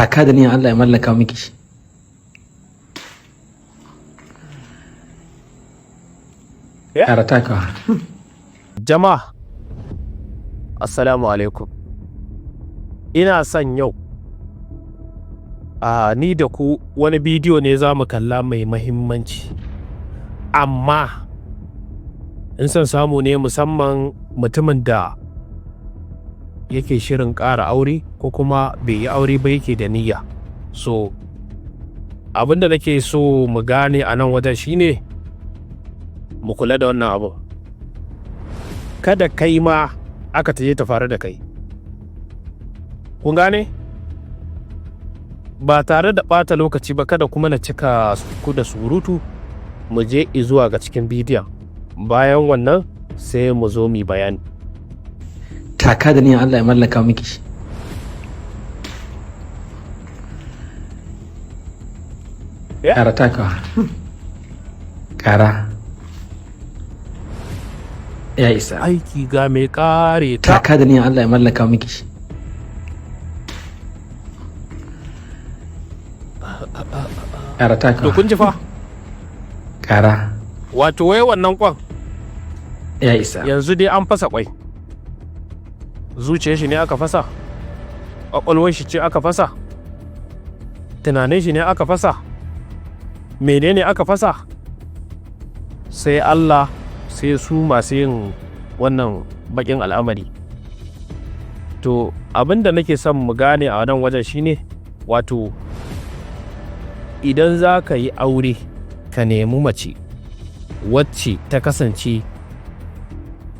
Taka da niyan Allah ya mallaka miki shi. Ƙara takawa. Jama'a, Assalamu alaikum. Ina son yau, a ni da ku wani bidiyo ne za mu kalla mai mahimmanci. Amma, in son samu ne musamman mutumin da yake shirin ƙara aure ko kuma bai yi aure ba yake da niyya. So, abin da nake so mu gane a nan wajen shine mu kula da wannan abu. Kada kai ma aka taje ta faru da kai. Kun gane? Ba tare da ɓata lokaci ba, kada kuma na cika ku da surutu, mu je zuwa ga cikin bidiyon. Bayan wannan sai mu zo mu bayani. Taka da niyan Allah ya mallaka miki shi. Ƙara takawa. Ƙara. Ya isa. Aiki ga mai kare ta. Taka da niyan Allah ya mallaka miki shi. Ƙara To takawa. kun ji fa? Ƙara. Wato wai wannan kwan Ya isa. yanzu dai an fasa kwai. Zuciyar shi ne aka fasa? Ƙwaƙwalwar shi ce aka fasa? Tunanin shi ne aka fasa? Menene aka fasa? Sai Allah, sai su masu yin wannan baƙin al'amari. To abin da nake son mu gane a nan wajen shine, wato idan za ka yi aure, ka nemi mace wacce ta kasance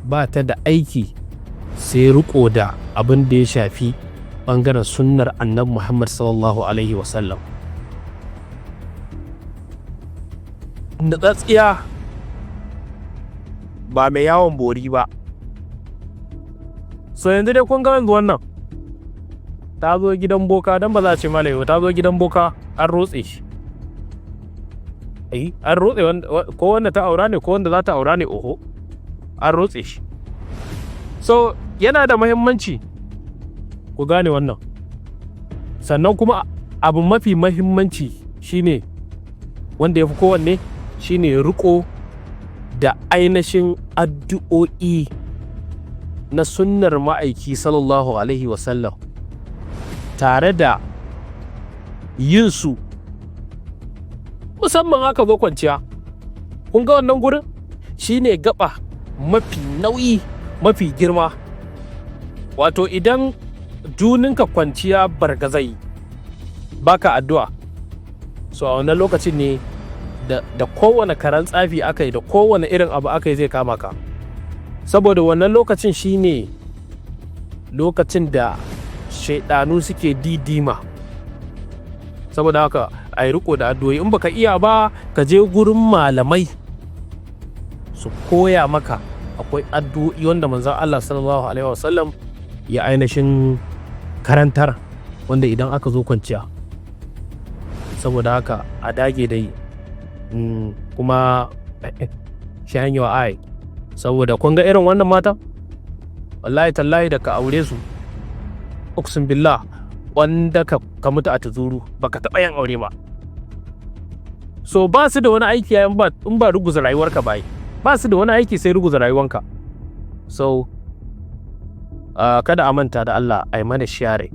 ba ta da aiki sai riko da abin da ya shafi ɓangaren sunnar Annabi Muhammad sallallahu alaihi wasallam. Natsatsiya, ba mai yawon bori ba. So yanzu dai kun ga yanzu wannan ta zo gidan boka, don ba za a ce malami ba, ta zo gidan boka an rotse shi. Eh, an rotse ko wanda ta aura ne ko wanda za ta aura ne, oho, an rotse shi. So yana da muhimmanci ku gane wannan. Sannan kuma abu mafi muhimmanci shine wanda ya fi kowanne, shine riko da ainihin addu'o'i na sunnar Ma'aiki sallallahu alaihi wasallam tare da yin su, musamman aka zo kwanciya. Kun ga wannan gurin shine gaba mafi nauyi, mafi girma. Wato idan juninka kwanciya bargazai baka addu'a, so a wannan lokacin ne da kowane karan tsafi aka yi, da kowane irin abu aka yi, zai kama ka, saboda wannan lokacin shine lokacin da shaidanu suke didima. Saboda haka a yi riko da addu'o'i. In baka iya ba, ka je gurin malamai su koya maka. Akwai addu'o'i wanda Manzon Allah sallallahu alaihi wasallam ya ainihin karantar, wanda idan aka zo kwanciya. Saboda haka a dage da yi, kuma shine your eye, saboda kun ga irin wannan mata, wallahi tallahi, da ka aure su, uksun billah, wanda ka mutu a tuzuru baka taɓa yin aure ba. So ba su da wani aiki in ba ruguza rayuwarka ba. Ba su da wani aiki sai ruguza rayuwanka. So kada a manta da Allah a yi mana share,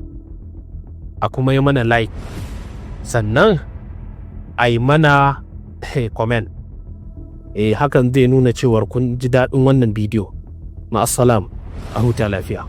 a kuma yi mana like, sannan a yi mana comment. Eh, hakan zai nuna cewar kun ji daɗin wannan bidiyo. Ma'assalam, a huta lafiya.